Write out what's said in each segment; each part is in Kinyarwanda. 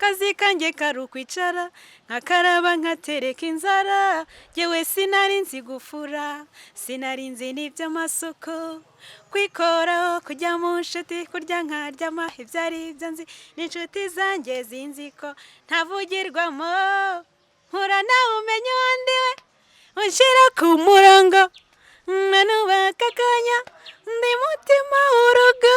Kazi kanjye kari ukwicara nkakaraba nkatereka inzara. Yewe sinari nzi gufura, sinari nzi n'iby'amasuku, kwikoraho, kujya mu nshuti, kurya nkaryama, ibyo ari byo nzi. N'inshuti zanjye zinzi ko ntavugirwamo. Mpura nawe umenya uwo ndi we, unshyira ku murongo, nanubaka akanya ndi mutima w'urugo.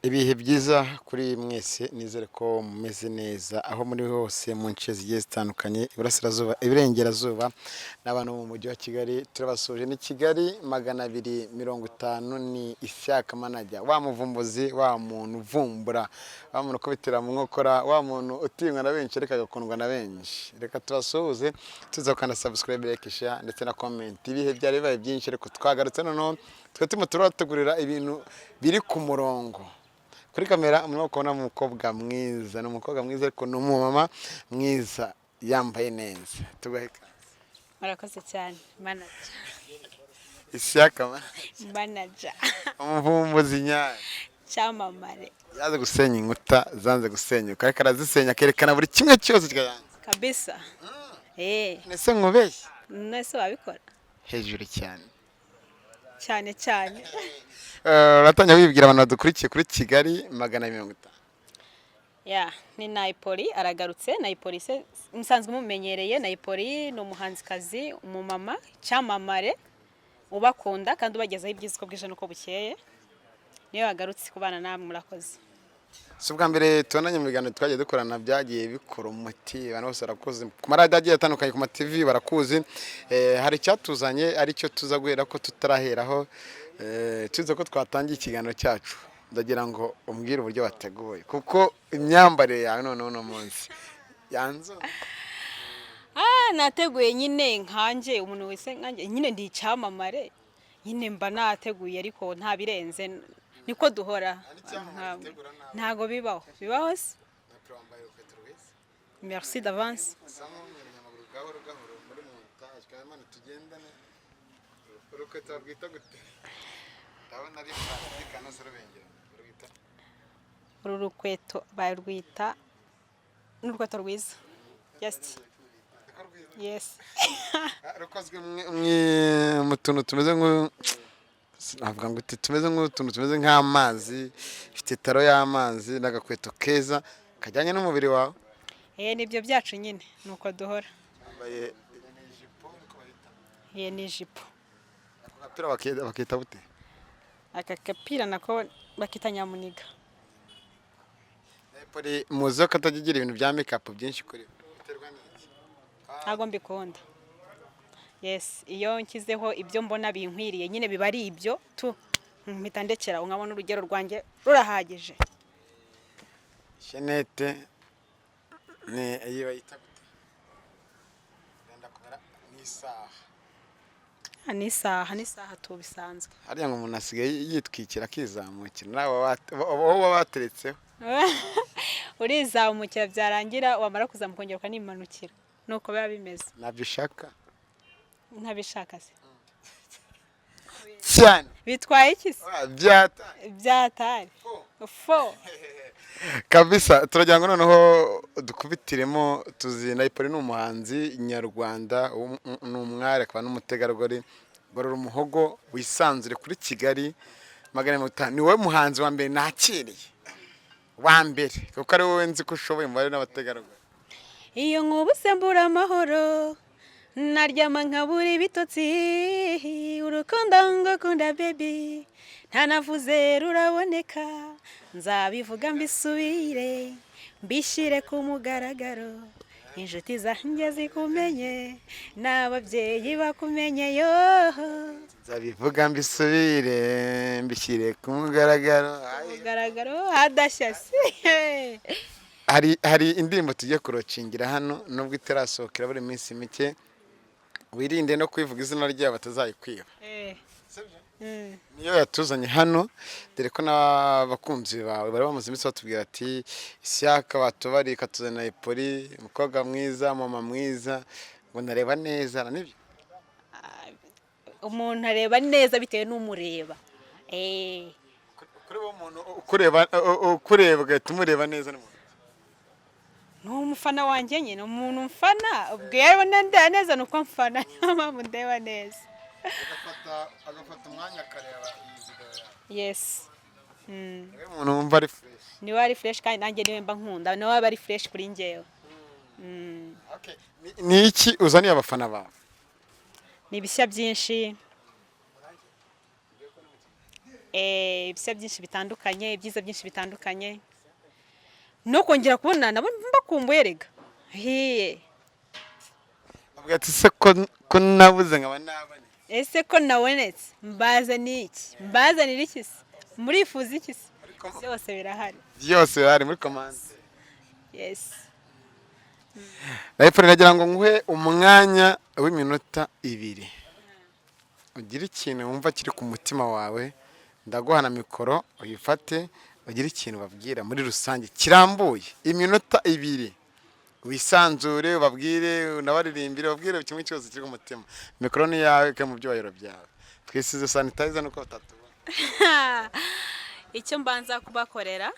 Ibihe byiza kuri mwese, nizere ko mumeze neza aho muri hose mu nce zigiye zitandukanye, iburasirazuba, iburengerazuba n'abantu bo mu mujyi wa Kigali. Turabasuhuje. Ni Kigali 250, ni Isiaka Manager, wa muvumbuzi, wa muntu uvumbura, wa muntu ukubitira mu nkokora, wa muntu utinywa na benshi ariko agakundwa na benshi. Reka tubasuhuze, tuza gukanda subscribe, like, share ndetse na comment. Ibihe byari bibaye byinshi, ariko twagarutse noneho twe turimo turabategurira ibintu biri ku murongo. Kuri kamera murimo kubona umukobwa mwiza, ni umukobwa mwiza ariko ni umumama mwiza, yambaye neza. Tugahe ikaze. Murakoze cyane, manager. Isiaka Manager. Umuvumbuzi nyawe. Cyamamare. Yaze gusenya inkuta zanze gusenyuka, ariko arazisenya akerekana buri kimwe cyose kikayanze. Kabisa. Eh. Ese nkubeshye? Nese wabikora? Hejuru cyane. Cyane cyane. Uratangira wibwira abantu badukurikiye kuri Kigali 250. Ya, ni Nayipoli aragarutse. Nayipoli se musanzwe mumenyereye. Nayipoli ni umuhanzikazi, umumama cyamamare, ubakunda kandi ubagezaho ibyiza uko bwije n'uko bukeye. Niyo yagarutse kubana namwe, murakoze. Si ubwa mbere tubonanye mu biganiro twagiye dukorana, byagiye bikora umuti, abantu bose barakuzi ku maradiyo agiye atandukanye, ku ma TV barakuzi. Hari icyatuzanye aricyo tuza guhera ko tutaraheraho, tuzi ko twatangiye ikiganiro cyacu. Ndagira ngo umbwire uburyo wateguye, kuko imyambarire yawe noneho uno munsi yanzu. Ah, nateguye nyine nkanjye, umuntu wese nkanjye nyine, ndi icyamamare nyine, mba nateguye ariko nta birenze, niko duhora. Ntago bibaho, bibaho se? Merci d'avance. Urukweto barwita gute? Ndabona ari plastique hano rubengera, barwita? Uru rukweto barwita, ni urukweto rwiza, yes yes. Rukozwe mu tuntu tumeze nk'u, navuga ngo uti tumeze nk'utuntu tumeze nk'amazi, ifite taro y'amazi n'agakweto keza kajyanye n'umubiri wawe. Eh, nibyo byacu nyine, nuko duhora. Wambaye Iyi ni ijipo. Ako gapira bakita bute? Aka gapira nako bakita nyamuniga. Poli muzi ko atajya igira ibintu bya make up byinshi kuri we. Biterwa n'iki? Ntabwo mbikunda, yes. Iyo nshyizeho ibyo mbona binkwiriye nyine, biba ari ibyo tu, mpita ndekera, nkabona urugero rwanjye rurahagije. Chaînette ni iyi bayita gute? Yenda kumera nk'isaha. Ah, n'isaha, n'isaha tu bisanzwe. Hariya ngo umuntu asigaye yitwikira akizamukira, nawe wowe uba wateretseho. Urizamukira, byarangira wamara kuzamuka ukongera ukanimanukira, nuko biba bimeze. Ntabyo ushaka? Ntabishaka se? Cyane. Bitwaye iki se? Ah, byata Byatari fo. Kabisa. Turagira ngo noneho dukubitiremo. Tuzi Nayipoli ni umuhanzi nyarwanda, ni umwari akaba n'umutegarugori. Gorora umuhogo wisanzure kuri Kigali 250. Ni wowe muhanzi wa mbere nakiriye, wa mbere, kuko ari wowe nzi ko ushoboye umubare n'abategarugori. Iyo nkubuse mbura amahoro, naryama nkabura ibitotsi. Urukundo ngukunda baby, ntanavuze ruraboneka. Nzabivuga mbisubire, mbishyire ku mugaragaro, inshuti zanjye zikumenye n'ababyeyi bakumenye yo. Nzabivuga mbisubire, mbishyire ku mugaragaro. Mugaragaro hadashya se. Hari indirimbo tugiye kurocingira hano, nubwo itarasohokera buri minsi mike. Wirinde no kwivuga izina ryayo batazayikwiba. Niyo yatuzanye hano, dore ko n'abakunzi bawe bari bamaze iminsi batubwira ati Isiaka batubari ikatuzanira Ipoli, umukobwa mwiza, mama mwiza, ngo ndareba neza, nibyo? Umuntu areba neza bitewe n'umureba. Kuri uwo muntu ukureba, ukureba ugahita umureba neza, ni muntu? Ni umufana wanjye nyine, umuntu mfana. Ubwo iyo abona ndeba neza ni uko mfana, niyo mpamvu ndeba neza. Agafata umwanya akareba iyi video yawe? Yes. Niwe muntu wumva ari fresh? Niwe ari fresh, kandi nanjye niwe mba nkunda, niwe aba ari fresh kuri njyewe. Okay. Ni iki uzaniye abafana bawe? Ni ibishya byinshi, ibishya byinshi bitandukanye, ibyiza byinshi bitandukanye, no kongera kubona nabo mbakumbuye rega. Hiye. Bavuga ati: "Se ko nabuze nkaba nabonetse?" Ese ko nabonetse, mbazaniye iki? Mbazanira iki se? Murifuza iki se? Byose birahari. Byose bari muri commande. Yes. Life, nagira ngo nguhe umwanya w'iminota 2, ugire ikintu wumva kiri ku mutima wawe. Ndaguha na mikoro uyifate, ugire ikintu babwira muri rusange kirambuye. Iminota 2, wisanzure, ubabwire, unabaririmbire, ubabwire kimwe cyose kiri ku mutima. Mikoro ni iyawe kandi mu byubahiro byawe. Twisize sanitizer nuko batatubona. Icyo mbanza kubakorera,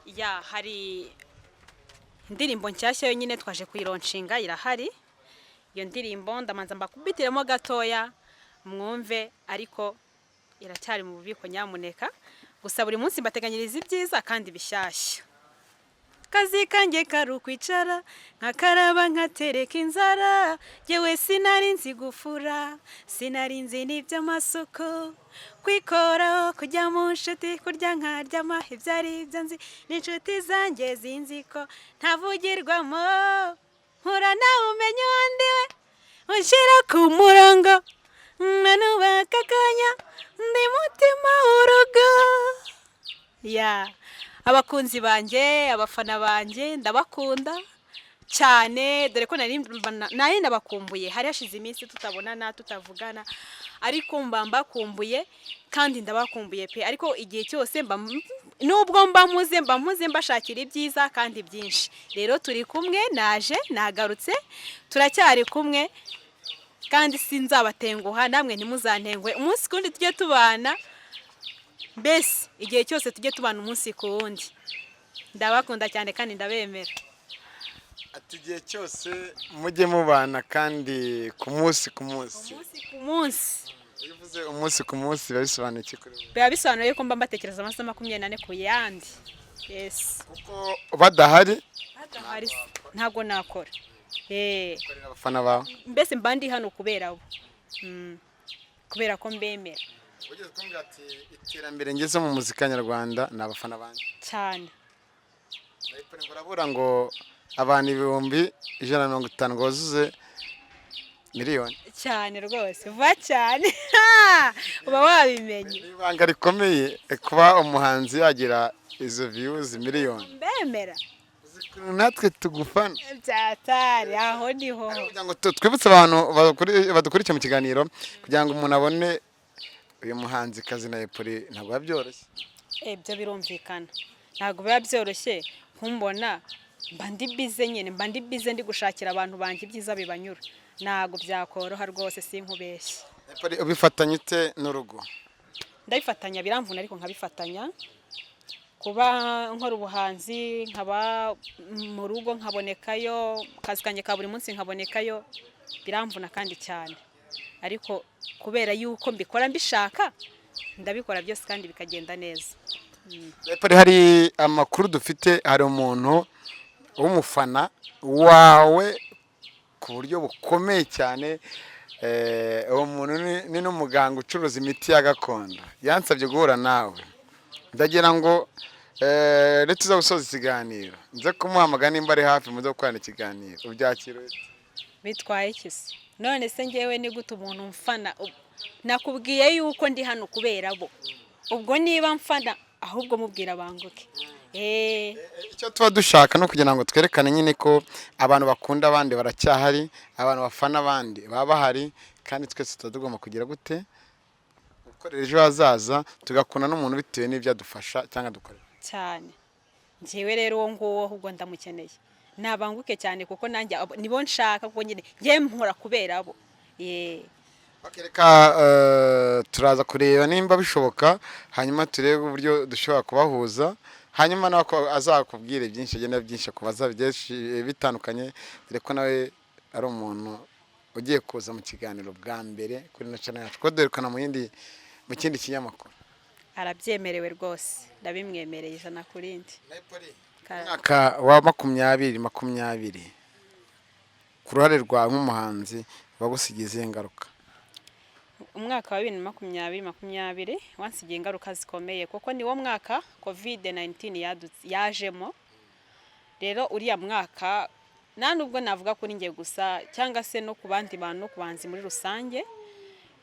ya, hari indirimbo nshyashya yonyine twaje kuyilaunchinga, irahari. Iyo ndirimbo ndamanza mbakubitiremo gatoya mwumve, ariko iracyari mu bubiko, nyamuneka. Gusa buri munsi mbateganyiriza ibyiza kandi bishyashya. Kazi kanjye kari ukwicara nkakaraba nkatereka inzara. Yewe, sinari nzi gufura, sinari nzi n'iby'amasuku, kwikoraho, kujya mu nshuti, kurya nkaryama, ibyo ari ibyo nzi. N'inshuti zanjye zinzi ko ntavugirwamo. Mpura nawe umenya uwo ndi we, unshyira ku murongo, nanubaka akanya, ndi mutima w'urugo. Ya, abakunzi banjye, abafana banjye, ndabakunda cyane, dore ko nari nabakumbuye. Hari hashize iminsi tutabonana, tutavugana, ariko mba mbakumbuye kandi ndabakumbuye pe. Ariko igihe cyose mba, nubwo mba mpuze, mbashakira ibyiza kandi byinshi. Rero turi kumwe, naje nagarutse, turacyari kumwe kandi sinzabatenguha, namwe ntimuzantenguhe. Umunsi ku wundi tujye tubana, mbese igihe cyose tujye tubana umunsi ku wundi. Ndabakunda cyane kandi ndabemera. Ati: "Igihe cyose mujye mubana kandi ku munsi ku munsi." Umunsi ku munsi. Iyo uvuze umunsi ku munsi biba bisobanuye iki kuri wowe? Biba bisobanuye ko mba mbatekereza amasaha 24 ku yandi. Yes. Kuko badahari? Badahari ntabwo nakora. Ukorera abafana bawe. Mbese mba ndi hano kubera bo. Kubera ko mbemera. Ugeze kumbwira ati: "Iterambere ngeze mu muzika nyarwanda ni abafana banjye." Cyane. Urabura ngo abantu 150,000 ngo buzuze miliyoni. Cyane rwose, vuba cyane uba wabimenye. Ni ibanga rikomeye kuba umuhanzi yagira izo views miliyoni. Mbemera. Uzi ukuntu natwe tugufana? Byatari aho niho. Kugira ngo twibutse abantu badukurikiye mu kiganiro, kugira ngo umuntu abone uyu muhanzikazi na Epuri, ntabwo biba byoroshye. Ibyo birumvikana, ntabwo biba byoroshye nkumbona. Mba ndi busy nyine, mba ndi busy ndi gushakira abantu banjye ibyiza bibanyura. Ntabwo byakoroha rwose, sinkubeshye. Epuri, ubifatanya ute n'urugo? Ndabifatanya, biramvuna ariko nkabifatanya. Kuba nkora ubuhanzi, nkaba mu rugo, nkabonekayo, akazi kanjye ka buri munsi nkabonekayo, biramvuna kandi cyane, ariko kubera yuko mbikora mbishaka, ndabikora byose kandi bikagenda neza. Epuri, hari amakuru dufite, hari umuntu w'umufana wawe ku buryo bukomeye cyane. Uwo muntu ni n'umuganga ucuruza imiti ya gakondo, yansabye guhura nawe. Ndagira ngo rero tuza gusoza ikiganiro nze kumuhamagara, nimba ari hafi muze gukorana ikiganiro. Ubyakira ute? Bitwaye iki se? None se ngewe ni gute umuntu mfana? Nakubwiye yuko ndi hano kubera bo. Ubwo niba mfana, ahubwo mubwira banguke. Icyo tuba dushaka no kugira ngo twerekane nyine ko abantu bakunda abandi baracyahari, abantu bafana abandi baba bahari, kandi twese tuba tugomba kugira gute? Gukorera ejo hazaza, tugakunda n'umuntu bitewe n'ibyo adufasha cyangwa dukorera. Cyane. Njyewe rero uwo nguwo ahubwo ndamukeneye, nabanguke cyane, kuko nanjye nibo nshaka, kuko nyine njyewe mpora kubera bo. Okay, reka turaza kureba nimba bishoboka, hanyuma turebe uburyo dushobora kubahuza, hanyuma nawe ko azakubwire byinshi, agenda byinshi akubaza byinshi bitandukanye, dore ko nawe ari umuntu ugiye kuza mu kiganiro bwa mbere kuri ino channel yacu, ko duherukana mu kindi kinyamakuru. Arabyemerewe rwose, ndabimwemereye 100%. Umwaka wa 2020 ku ruhare rwawe nk'umuhanzi wagusigiye izihe ngaruka? Umwaka wa 2020 wansigiye ingaruka zikomeye, kuko niwo mwaka COVID 19 yajemo. Rero uriya mwaka, nta nubwo navuga kuri njye gusa cyangwa se no ku bandi bantu, no ku bahanzi muri rusange,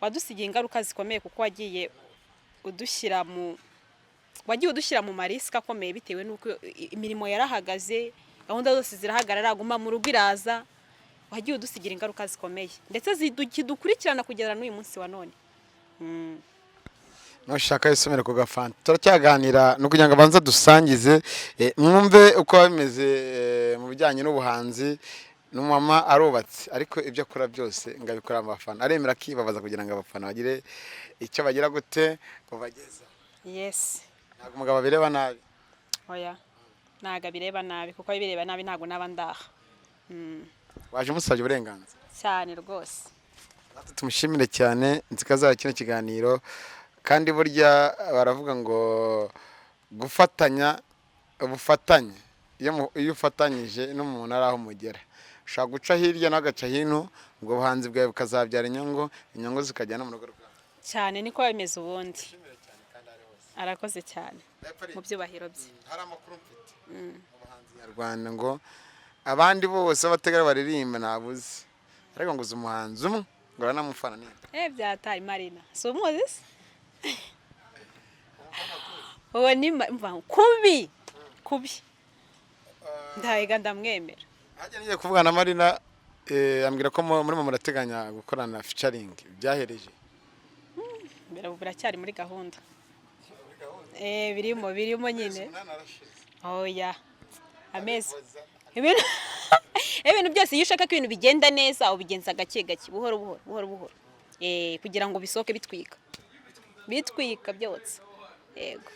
wadusigiye ingaruka zikomeye, kuko wagiye udushyira mu ma risques akomeye, bitewe n'uko imirimo yarahagaze, gahunda zose zirahagarara, guma mu rugo iraza. Wagiye udusigira ingaruka zikomeye, ndetse zidukurikirana kugeza n'uyu munsi wa none. Nushaka isomero ku gafanta. Turacyaganira ni ukugira ngo abanze dusangize, mwumve uko biba bimeze mu bijyanye n'ubuhanzi. N'umumama arubatse, ariko ibyo akora byose ngo abikorera abafana, aremera akibabaza kugira ngo abafana bagire icyo bagira gute ubageza. Yes. Ntabwo umugabo abireba nabi? Oya, ntabwo abireba nabi, kuko abireba nabi ntabwo naba ndaha. Waje umusabye uburenganzira? Cyane rwose. Natwe tumushimire cyane nzikazaha kino kiganiro. Kandi burya baravuga ngo gufatanya, ubufatanye, iyo ufatanyije n'umuntu ari aho umugera, ushobora guca hirya nawe agaca hino, ubwo buhanzi bwawe bukazabyara inyungu, inyungu zikajya no mu rugo rwawe. Cyane, niko bimeze ubundi. Arakoze cyane mu byubahiro bye. Hari amakuru mfite mu bahanzi nyarwanda ngo abandi bose b'abategarugori baririmba ntabuze, ariko ngo uzi umuhanzi umwe ngo aranamufana nini. Byataye Marina, si umuzi se? Uwo ni mva kubi kubi, ndahiga ndamwemera. Hajya ngiye kuvugana na Marina, ambwira ko murimo murateganya gukorana featuring, byahereje? Biracyari muri gahunda, birimo birimo nyine. Oya, amezi ibintu byose, iyo ushaka ko ibintu bigenda neza ubigenza gake gake, buhoro buhoro, buhoro buhoro, kugira ngo bisohoke bitwika bitwika byotsa, yego.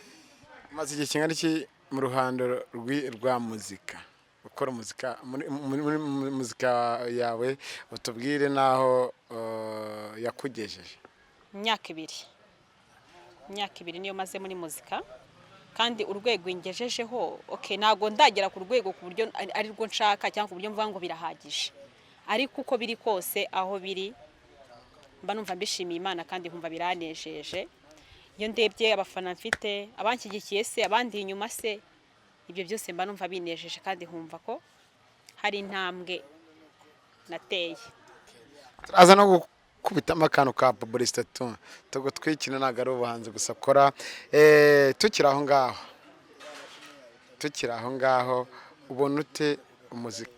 Umaze igihe kingana iki mu ruhando rwa muzika, ukora muzika, muri muzika yawe, utubwire n'aho yakugejeje? Imyaka 2, imyaka 2 niyo maze muri muzika, kandi urwego ingejejeho, okay, ntabwo ndagera ku rwego ku buryo ari rwo nshaka cyangwa ku buryo mvuga ngo birahagije, ariko uko biri kose aho biri mba numva mbishimiye Imana, kandi nkumva biranejeje iyo ndebye abafana mfite, abanshyigikiye se, abandi inyuma se, ibyo byose mba numva binejeje, kandi nkumva ko hari intambwe nateye. Turaza no gukubitamo akantu ka publicité tu tugutwikina, ntabwo ari ubuhanzi gusa akora. Tukiri aho ngaho, ubona ute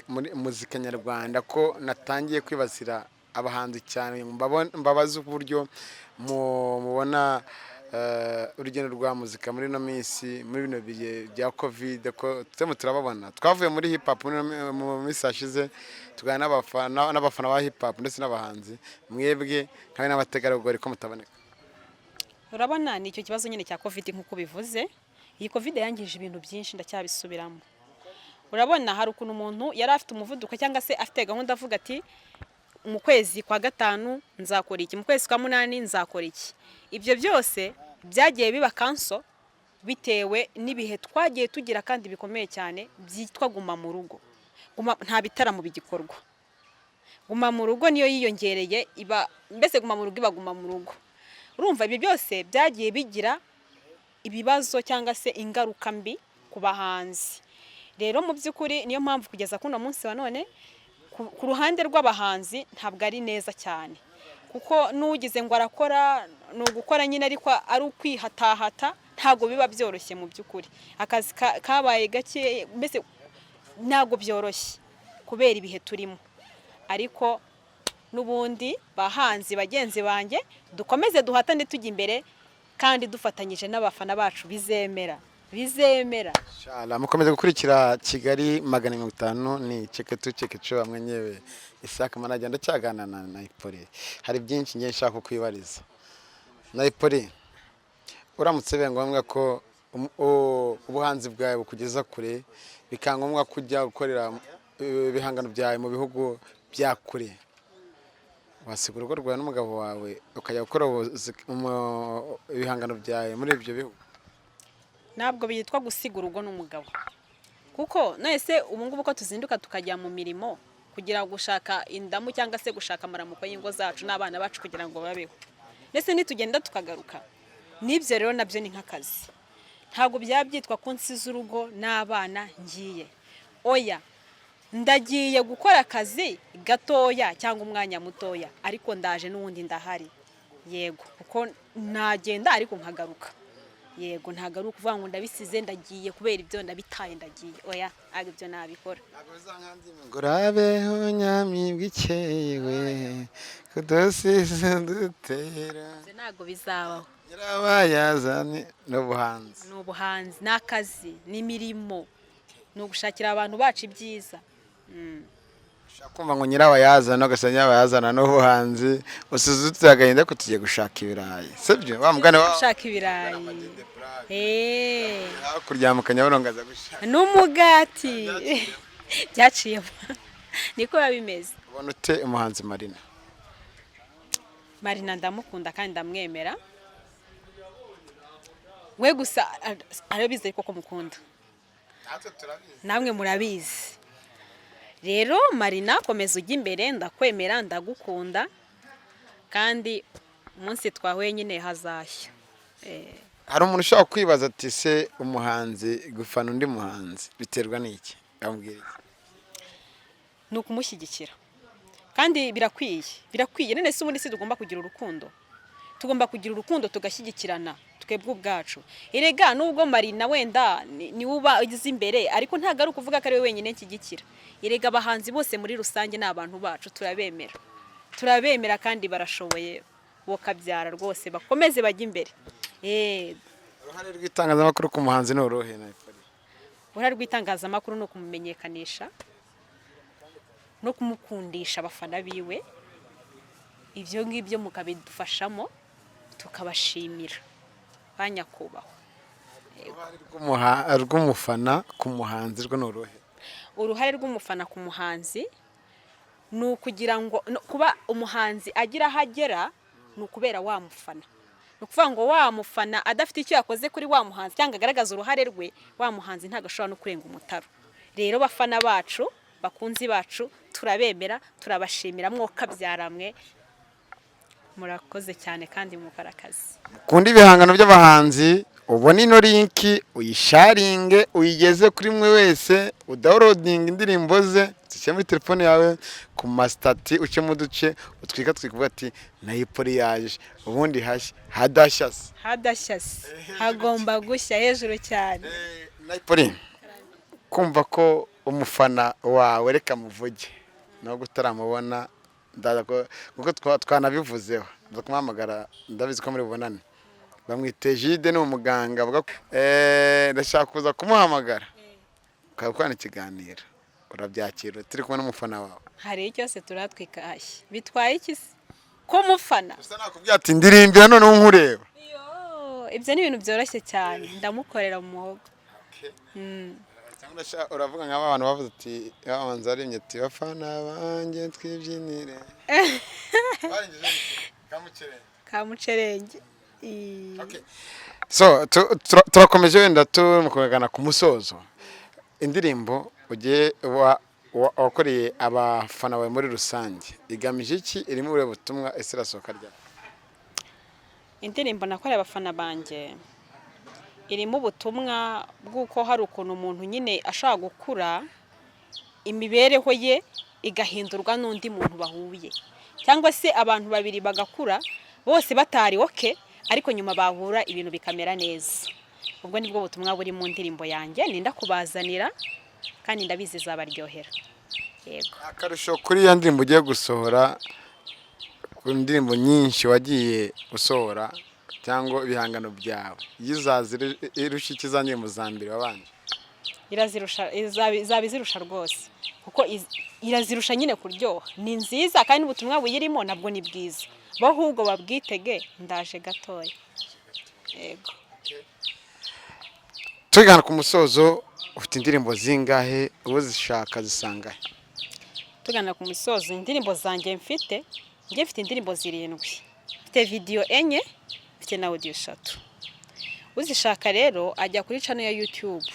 muri muzika nyarwanda, ko natangiye kwibasira abahanzi cyane, mbabaze uburyo mubona urugendo rwa muzika muri ino minsi, muri bino bihe bya COVID, ko turimo turababona twavuye muri hip hop mu minsi yashize, tuganira n'abafana ba hip hop ndetse n'abahanzi, mwebwe nkabe n'abategarugori ko mutaboneka? Urabona, ni icyo kibazo nyine cya COVID nk'uko ubivuze. Iyi COVID yangije ibintu byinshi, ndacyabisubiramo. Urabona, hari ukuntu umuntu yari afite umuvuduko cyangwa se afite gahunda, avuga ati mu kwezi kwa gatanu nzakora iki, mu kwezi kwa munani nzakora iki. Ibyo byose byagiye biba cancel bitewe n'ibihe twagiye tugira kandi bikomeye cyane byitwa guma mu rugo. Nta bitaramo bigikorwa, guma mu rugo niyo yiyongereye, iba mbese guma mu rugo, iba guma mu rugo. Urumva, ibi byose byagiye bigira ibibazo cyangwa se ingaruka mbi ku bahanzi. Rero mu by'ukuri niyo mpamvu kugeza kuno munsi wa none ku ruhande rw'abahanzi ntabwo ari neza cyane, kuko n'ugize ngo arakora ni ugukora nyine, ariko ari ukwihatahata, ntabwo biba byoroshye. Mu by'ukuri akazi kabaye gake, mbese ntabwo byoroshye kubera ibihe turimo. Ariko n'ubundi bahanzi bagenzi banjye, dukomeze duhatane tujya imbere, kandi dufatanyije n'abafana bacu bizemera. Bizemera. Inshallah mukomeze gukurikira Kigali 550, ni Cheke tu Cheke cho mwenyewe Isaac Manager. Ndacyagana na Naipoli, hari byinshi ngiye nshaka kukwibariza. Naipoli, uramutse bibaye ngombwa ko ubuhanzi bwawe bukugeza kure, bikaba ngombwa kujya gukorera ibihangano byawe mu bihugu bya kure, wasiga urugo rwawe n'umugabo wawe ukajya gukora ibihangano byawe muri ibyo bihugu? Ntabwo byitwa gusiga urugo n'umugabo, kuko none ubu ngubu ko tuzinduka tukajya mu mirimo kugira gushaka indamu cyangwa se gushaka amaramuko y'ingo zacu n'abana bacu kugira ngo babeho, ndetse nitugenda tukagaruka n'ibyo rero nabyo ni nk'akazi. Ntabwo byaba byitwa ko nsize urugo n'abana ngiye. Oya, ndagiye gukora akazi gatoya cyangwa umwanya mutoya, ariko ndaje n'ubundi ndahari. Yego, kuko nagenda ariko nkagaruka. Yego, ntabwo ari ukuvuga ngo ndabisize ndagiye kubera ibyo ndabitaye ndagiye. Oya, ntabwo ibyo nabikora. Ngo urabeho nyamibwa ikewe kudusize dutera. Ibyo ntabwo bizabaho. Nyirabayazani n'ubuhanzi. Ni ubuhanzi, ni akazi, ni imirimo, ni ugushakira abantu bacu ibyiza. Ushaka kumva ngo nyirabayazana, ugasanga nyirabayazana n'ubuhanzi, usize uteye agahinda ko tugiye gushaka ibirayi, sibyo wa mugani wa Gushaka ibirayi. Hakurya mu Kanyabarongo aza gushaka N'umugati byaciyemo, niko biba bimeze. Ubona ute umuhanzi Marina? Marina ndamukunda kandi ndamwemera. We gusa arabizi ariko ko mukunda. Natwe turabizi. Namwe murabizi. Rero Marina, komeza ujya imbere, ndakwemera, ndagukunda, kandi umunsi twahuye nyine hazashya. Hari umuntu ushobora kwibaza ati: "Se umuhanzi gufana undi muhanzi biterwa n'iki?" Amubwira iki? Ni ukumushyigikira kandi birakwiye, birakwiye. None se ubundi si tugomba kugira urukundo? Tugomba kugira urukundo, tugashyigikirana twebwe ubwacu. Erega nubwo Marina wenda niwe uba ugize imbere, ariko ntabwo ari ukuvuga ko ari we wenyine nshyigikira. Erega abahanzi bose muri rusange ni abantu bacu, turabemera, turabemera kandi barashoboye, bokabyara rwose, bakomeze bajye imbere. Uruhare rw'itangazamakuru ku muhanzi ni uruhe, Naipoli? Uruhare rw'itangazamakuru ni ukumumenyekanisha no kumukundisha abafana biwe. Ibyo ngibyo mukabidufashamo, tukabashimira ba nyakubahwa. Uruhare rw'umufana ku muhanzi rwo ni uruhe? Uruhare rw'umufana ku muhanzi ni ukugira ngo kuba umuhanzi agira aho agera ni ukubera wa mufana. Ni ukuvuga ngo wa mufana adafite icyo yakoze kuri wa muhanzi cyangwa agaragaza uruhare rwe, wa muhanzi ntabwo ashobora no kurenga umutaro. Rero bafana bacu, bakunzi bacu, turabemera, turabashimira, mwokabyaramwe, murakoze cyane kandi mukora akazi. Ukunda ibihangano by'abahanzi, ubone ino link, uyisharinge, uyigeze kuri mwe wese, udownloadinge indirimbo ze, zishyire muri telefone yawe, ku masitati ucemo uduce utwika twikuvuga ati Nayipoli yaje, ubundi hashya hadashya se. Hadashya se, hagomba gushya hejuru cyane. Nayipoli, kumva ko umufana wawe, reka muvuge nubwo utaramubona, ndaza kuko twanabivuzeho, ndaza kumuhamagara, ndabizi ko muri bubonane. Bamwite Jide, ni umuganga, avuga ko ndashaka kuza kumuhamagara ukaba gukorana ikiganiro. Urabyakira turi kumwe n'umufana wawe? Hari cyose turatwika, hashya. Bitwaye iki se ko mufana? Gusa nakubwira ati ndirimbira noneho nkureba. Yo, ibyo ni ibintu byoroshye cyane, ndamukorera mu muhogo. Cyangwa uravuga nk'aba bantu bavuze ati babanza baririmbye ati bafana banjye twibyinire. Barangije kamukerenge. Kamucerenge. Okay. So turakomeje wenda turimo kugana ku musozo. Indirimbo ugiye wakoreye abafana bawe muri rusange igamije iki? Irimo ubuhe butumwa? Ese irasohoka ryari? Indirimbo nakoreye abafana banjye irimo ubutumwa bw'uko hari ukuntu umuntu nyine ashobora gukura, imibereho ye igahindurwa n'undi muntu bahuye, cyangwa se abantu babiri bagakura bose batari okay, ariko nyuma bahura ibintu bikamera neza. Ubwo nibwo butumwa buri mu ndirimbo yanjye ninda kubazanira, kandi ndabizi izabaryohera. Yego. Akarusho kuri iyo ndirimbo ugiye gusohora ku ndirimbo nyinshi wagiye usohora? cyangwa ibihangano byawe, yizaza irusha ikizanye mu za mbere wabanje? Irazirusha, izaba izirusha rwose, kuko irazirusha nyine kuryoha. Ni nziza kandi n'ubutumwa buyirimo nabwo ni bwiza. Bo ahubwo babwitege, ndaje gatoya, yego. Tugana ku musozo, ufite indirimbo zingahe? Uwo zishaka zisangahe? Tugana ku musozo, indirimbo zanjye mfite, njye mfite indirimbo zirindwi, mfite video enye, mfite na audio eshatu. Uzishaka rero ajya kuri channel ya YouTube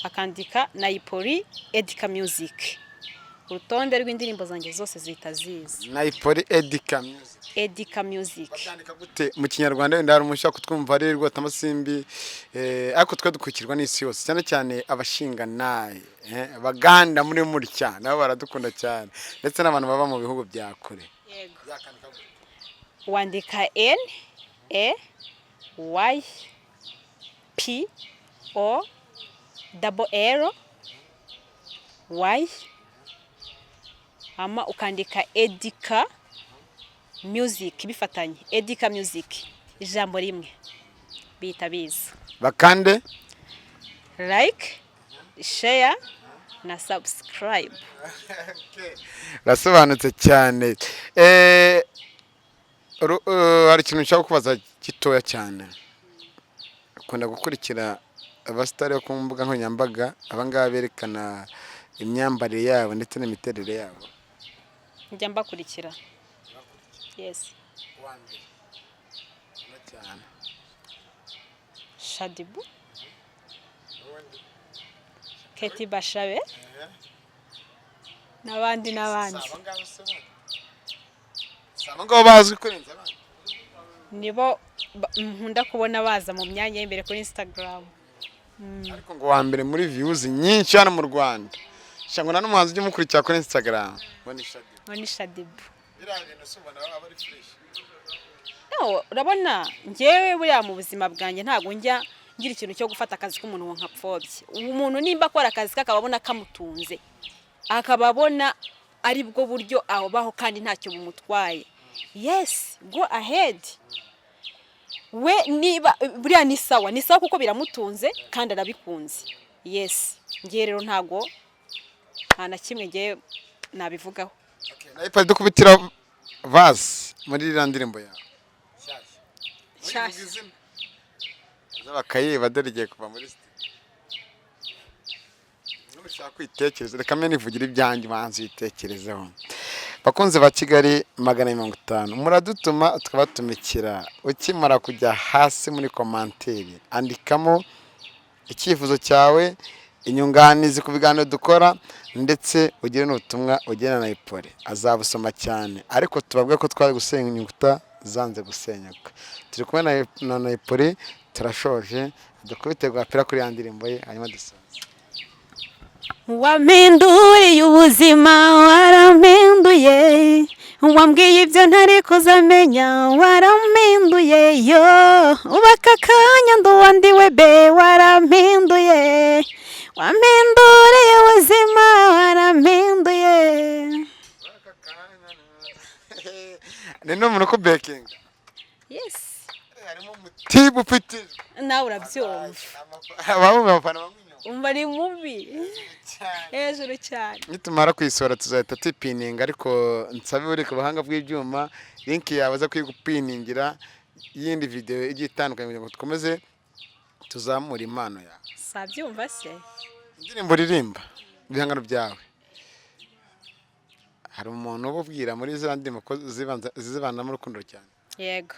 akandika Nayipoli Edika Music, urutonde rw'indirimbo zanjye zose zihita ziza. Nayipoli Edika Music? Edika Music. Babyandika gute mu Kinyarwanda? Wenda hari umuntu ushaka kutwumva ari Rwotamasimbi, ariko twe dukurikirwa n'isi yose, cyane cyane abashinganaye, abaganda muri mutya nabo baradukunda cyane, ndetse n'abantu baba mu bihugu bya kure. Yego, wandika NAYPOLLY, hama ukandika Edika Music bifatanye, Edika Music ijambo rimwe, bihita biza. Bakande Like, share na subscribe. Urasobanutse cyane. Hari ikintu nshaka kubaza gitoya cyane. Ukunda gukurikira abasitari bo ku mbuga nkoranyambaga, abangaba berekana imyambarire yabo ndetse n'imiterere yabo? Njya mbakurikira, yes. Cyane? Shaddyboo, Kate Bashabe n'abandi n'abandi. Si abo ngabo bazwi kurenza abandi? Nibo nkunda kubona baza mu myanya y'imbere kuri Instagram. Ariko ngo wa mbere muri views nyinshi hano mu Rwanda, ngo nta n'umuhanzi ujya umukurikira kuri Instagram, ngo ni Shaddyboo. Ngo ni Shaddyboo. Biriya bintu si ubona baba bari fresh? No, urabona njyewe buriya mu buzima bwanjye ntabwo njya ngira ikintu cyo gufata akazi k'umuntu ngo nkapfobye. Umuntu nimba akora akazi ke akaba abona kamutunze, akaba abona ari bwo buryo abaho kandi ntacyo bumutwaye, yes, go ahead. We niba buriya ni sawa, ni sawa, kuko biramutunze kandi arabikunze, yes. Ngewe rero ntabwo nta na kimwe ngewe nabivugaho. Nayo dukubitira verse muri iriya ndirimbo yawe. Nshyashya? Baza bakayiba, dore igiye kuva muri studio. Nushaka kwitekereza, reka mbe nivugira ibyanjye, ubanza uyitekerezeho. Bakunzi ba Kigali 150, muradutuma tukabatumikira. Ukimara kujya hasi muri commentaire, andikamo icyifuzo cyawe, inyunganizi ku biganiro dukora, ndetse ugire n'ubutumwa ugena na Ipole, azabusoma cyane. Ariko tubabwe ko twari gusenya inkuta zanze gusenyuka. Turi kumwe na Nayipoli, turashoje. Dukubite agapira kuri ya ndirimbo ye, hanyuma dusoze. Wampinduriye ubuzima, warampinduye, wambwiye ibyo ntari kuzamenya, warampinduye yo, ubaka akanya nduwandiwe be, warampinduye, wampinduriye ubuzima, warampinduye. Ni n'umuntu ukubekinga? Yes. Harimo umutibu ufite ijwi. Nawe urabyumva. Bamwe abafana bamwe inyuma. Umva, ari mubi hejuru cyane. Nitumara kuyisora tuzahita tupininga, ariko nsabe uri ku buhanga bw'ibyuma link yawe aza kuyigupiningira y'indi video igiye itandukanye, kugira ngo dukomeze tuzamure impano yawe. Sabyumva se? Indirimbo uririmba, ibihangano byawe, hari umuntu uba ubwira muri ziriya ndirimbo ko zibanamo urukundo cyane? Yego,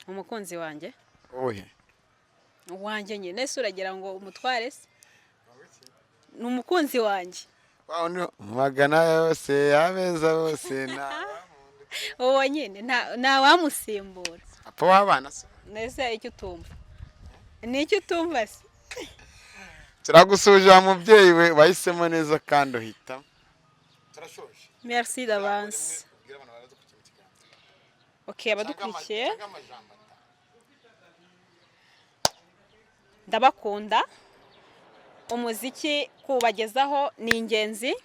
umukunzi wanjye. Uwuhe? Wanjye nyine ese, uragira ngo umutware se? Ni umukunzi wanjye. Wa wundi magana yose abeza bose na Uwo nyine, nta wamusimbura. Papa w'abana se? Nese icyo utumva ni icyo utumva se? Turagusuje wa mubyeyi we, wahisemo neza kandi uhitamo. Turashoje. Merci d'avance. Ok, abadukurikiye, ndabakunda. Umuziki kuwubagezaho ni ingenzi.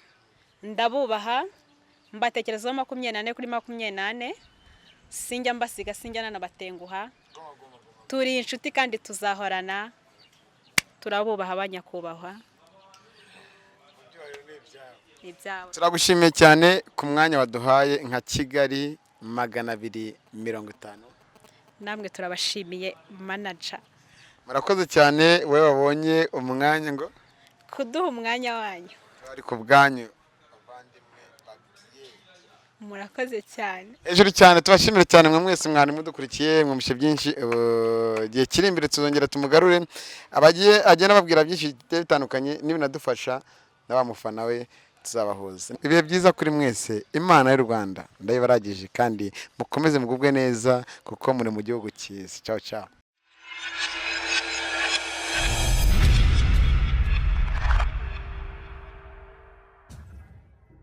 Ndabubaha, mbatekerezaho 24/24, sinjya mbasiga, sinjya nanabatenguha. Turi inshuti kandi tuzahorana. Turabubaha abanyakubahwa. Ni ibyawe. Turagushimiye cyane ku mwanya waduhaye nka Kigali 250. Namwe turabashimiye, manager. Murakoze cyane, wowe wabonye umwanya ngo kuduha umwanya wanyu. Ari ku bwanyu. Murakoze cyane. Hejuru cyane, tubashimire cyane mwe mwese mwari mudukurikiye, mwumvishe byinshi. Igihe kiri imbere tuzongera tumugarure, abagiye agenda ababwira byinshi bigiye bitandukanye, n'ibinadufasha na wa mufana we tuzabahuza. Ibihe byiza kuri mwese, Imana y'u Rwanda ndayibaragije, kandi mukomeze mugubwe neza kuko muri mu gihugu cyiza. Ciao ciao.